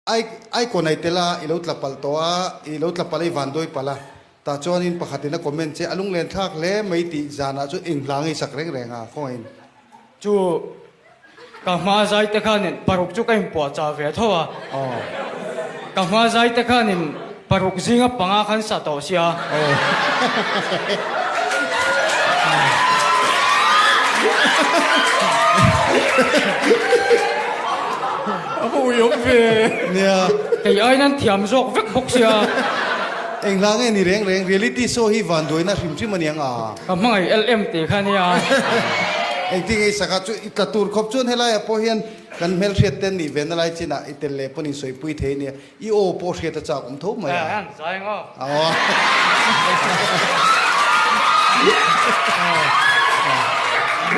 Ai Icon ai tel a, i lo tla palh tawh a, i lo tla palh a, i van dawi palh a. Tah chuanin pakhatin a comment che, a lunglen thlak hle mai tih zanah chuan eng hla ngei sak reng reng a, khawngaih in. Chu ka hma zai te khanin paruk chu ka inpuah chah ve tho a. Ka hma zai te khanin paruk zinga panga khan sa tawh sia. A va ui awm ve. Nia. Kei aiin an thiam zawk vek bawk sia. Eng hla nge ni reng reng reality show hi vanduaina hrim hrim a niang a. Ka hmangaih LM tih kha nia. Engtin nge i saka chu i tla tur khawp chuan helaiah pawh hian kan hmelhriat te an nih ve na lai chinah i tel leh pawn insawi pui thei a nia. I aw pawh hriat a chak awm tho mai a. An zai ang aw.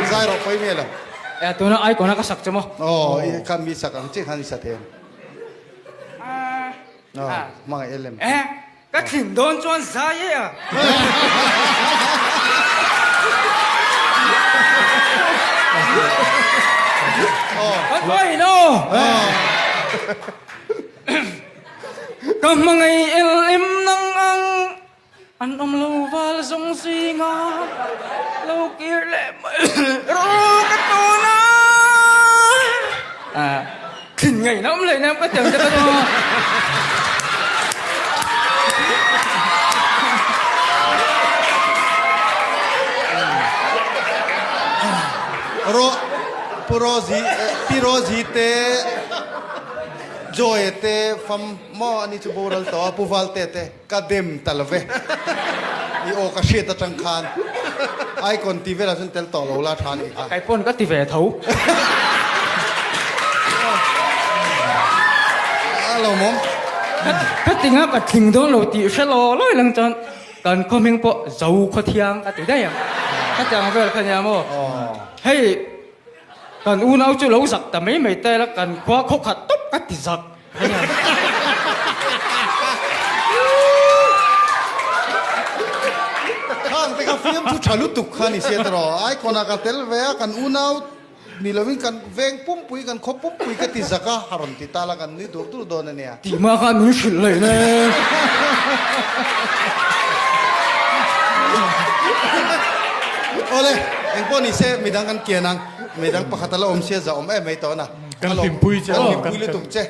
Zai rawh pawi miah lo. E tuna icon a ka sak che maw? Aw i khan mi sak ang chiah khan i sa thei ang. Aw hmangaih em lem. E ka thlin dawn chuan zai e a. Kan hmangaih lo. Ka hmangaih el em nang ang an awm lo val zawng zinga lo kir leh mai rawh ka tawn a thin ngaihna awm leh nem ka tiang te ka tawn a. Ro Pu Rosie Pi Rosie te Joy te fam maw ani chu boral tawh a, Pu Valte te ka dem ta lo ve. I aw ka hriat atang khan Icon tih velah chuan tel tawh lo la tha anih kha. Kei pawn ka ti ve tho. A lo mawm. Ka ti nga ka tling dawn lo tih hre law lawi lang chuan kan khaw hming pawh Zo Khawthiang ka ti daih ang. Ka ti ang vel kha nia maw. Hei. Kan unau chu lo zak ta mai mai ta ila kan khua khaw khat tawp ka ti zak. Khang te kha fiam thu tha lutuk kha ni sia tawh icon ah ka tel ve a kan unau ni lovin kan veng pumpui kan khaw pumpui ka ti zak a ha rawn ti ta la kan nui dur dur dawn a nia. Tih mah kha min hrilh leh ne. Awle, engpawh ni se midang kan kian ang, midang pakhat a la awm sia za awm em mai tawh na. Kan hlimpui che. Kan hlimpui lutuk che.